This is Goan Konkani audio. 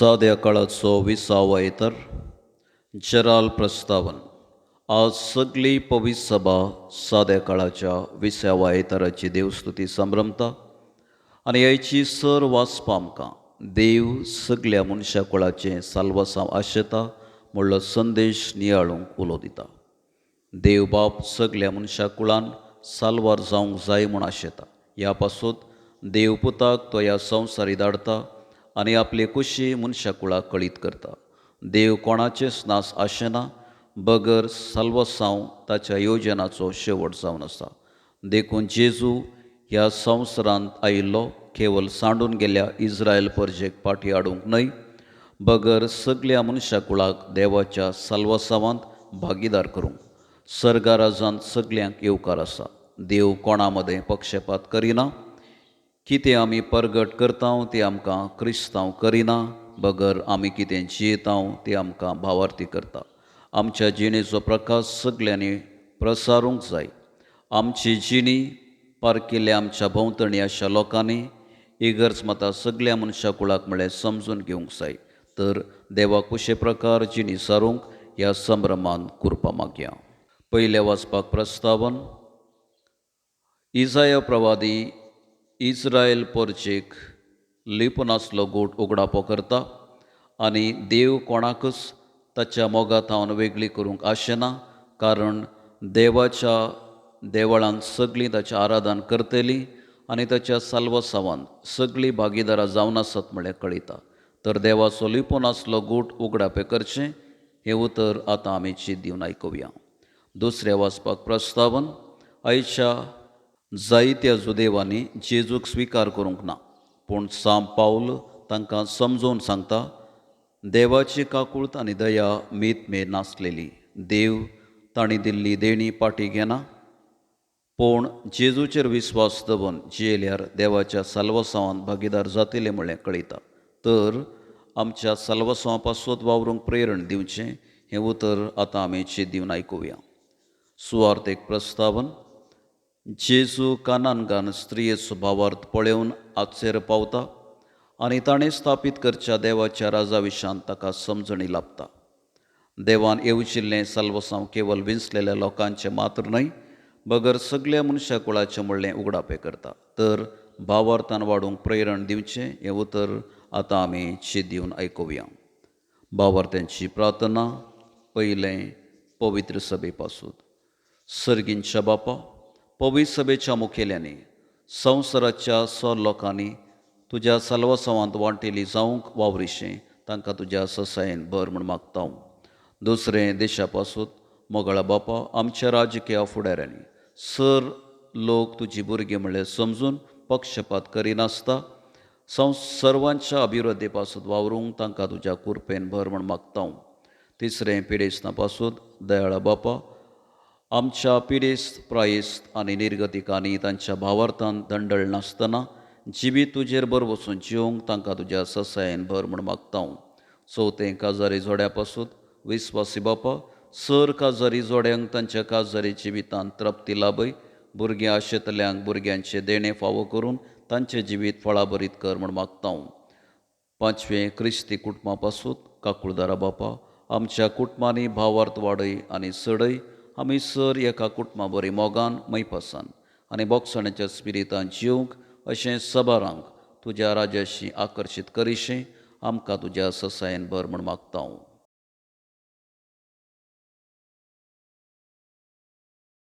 साद्या काळाचो विसाव येतर जराल प्रस्तावन. आज सगली पवित्र सभा साद्या काळाच्या विसावा येतराची देवस्तुती संभ्रमता आनी ह्याची सर वाचपा आमकां देव सगल्या मनशा कुळाचें साल्वासांव आशेता म्हणलो संदेश नियाळूंक उलो दिता. देव बाप सगल्या मनशा कुळान साल्वार जावंक जाय म्हूण आशेता. ह्या पासून देव पुताक तो ह्या संवसारी धाडता आनी आपले कुशी मनशा कुळाक कळीत करता. देव कोणाचेच नास आशेना बगर साल्वासांव ताच्या योजनाचो शेवट जावन आसा. देखून जेजू ह्या संवसारांत आयिल्लो केवल सांडून गेल्ल्या इस्रायल परजेक पाटी हाडूंक न्हय बगर सगल्या मनशा कुळाक देवाच्या साल्वासांवांत भागीदार करूंक. सर्गाराजांत सगल्यांक येवकार आसा. देव कोणा मदें पक्षपात करिना. कितें आमी परगट करता तें आमकां क्रिस्तांव करिना बगर आमी कितें जियेता तें आमकां भावार्थी करता. आमच्या जिणेचो प्रकाश सगल्यांनी प्रसारूंक जाय. आमची जिणी पारकिल्ल्या आमच्या भोंवतणी अशा लोकांनी इगर्ज माता सगल्या मनशा कुळाक म्हळ्यार समजून घेवंक जाय. तर देवाक कुशे प्रकार जिणी सारूंक ह्या संभ्रमान कुरपा मागया. पयल्या वाचपाक प्रस्तावन. इजाया प्रवादी इस्रायल परजेक लिपून आसलो गोट उगडापो करता आनी देव कोणाकच ताच्या मोगा थावन वेगळी करूंक आशेना, कारण देवाच्या देवळांत सगळीं ताचें आराधन करतलीं आनी ताच्या साल्वासांवांत सगळीं भागीदारां जावन आसत म्हळ्यार कळयता. तर देवाचो लिपून आसलो गूट उगडापे करचें हें उतर आतां आमी चीत दिवन आयकुया. दुसऱ्या वाचपाक प्रस्तावन. आयच्या जायत्या जुदेवांनी जेजूक स्विकार करूंक ना, पूण सांत पावल तांकां समजोवन सांगता देवाची काकूळत आनी दया मीत मेर नासलेली. देव तांणी दिल्ली देणी पाटी घेना, पूण जेजूचेर विस्वास दवरून जियेल्यार देवाच्या साल्वासांवांत भागीदार जातले म्हळ्ळें कळयता. तर आमच्या साल्वासांवा पासत वावरूंक प्रेरण दिवचें हें उतर आतां आमी चीत दिवन आयकुया. सुवार्थ एक प्रस्तावन. जेजू कानानगान स्त्रियेचो भावार्थ पळोवन आचेर पावता आनी ताणें स्थापीत करच्या देवाच्या राजा विशांत ताका समजणी लाभता. देवान येवजिल्लें साल्वासांव केवल विंचलेल्या लोकांचें मात्र न्हय बगर सगल्या मनशा कुळाचें म्हणलें उगडापें करता. तर भावार्थान वाडूंक प्रेरण दिवचें हें उतर आतां आमी चीत दिवन आयकुया. भावार्थ्यांची प्रार्थना. पयलें पवित्र सभे पासून. सर्गींच्या बापा, पवित्र सभेच्या मुखेल्यांनी संवसाराच्या सर लोकांनी तुज्या साल्वासांवांत वांटेली जावंक वावरिशें तांकां तुज्या ससायेन भर म्हूण मागता. दुसरें देशा पासून. मोगाळा बापा, आमच्या राजकीय फुडाऱ्यांनी सर लोक तुजी भुरगीं म्हणल्यार समजून पक्षपात करिनासता सर्वांच्या अभिवृद्धी पासून वावरूंक तांकां तुज्या कुरपेन भर म्हूण मागता. तिसरें पिडेस्तां पासून. दयाळा बापा, आमच्या पिडेस्त प्रायेस्त आनी निर्गतिकांनी तांच्या भावार्थान दंडळ नासतना जिवीत तुजेर बर वचून जिवंक तांकां तुज्या ससायेन भर म्हूण मागता. चवथें काजारी जोड्या पासून. विस्वासी बापा, सर काजारी जोड्यांक तांच्या काजारी जिवितांत तृप्ती लाभय. भुरगीं आशेतल्यांक भुरग्यांचें देणें फावो करून तांचें जिवीत फळाभरीत कर म्हूण मागता. पांचवें क्रिस्ती कुटुंबा पासून. काकुळदारा बापा, आमच्या कुटुंबांनी भावार्थ वाडय आनी चडय. आमी सर एका कुटुंबा बरी मोगान मैपासान आनी बोगसण्याच्या स्पिरितान जिवंक अशें सबारांक तुज्या राजाशी आकर्शीत करिशें आमकां तुज्या ससायेन भर म्हूण मागता.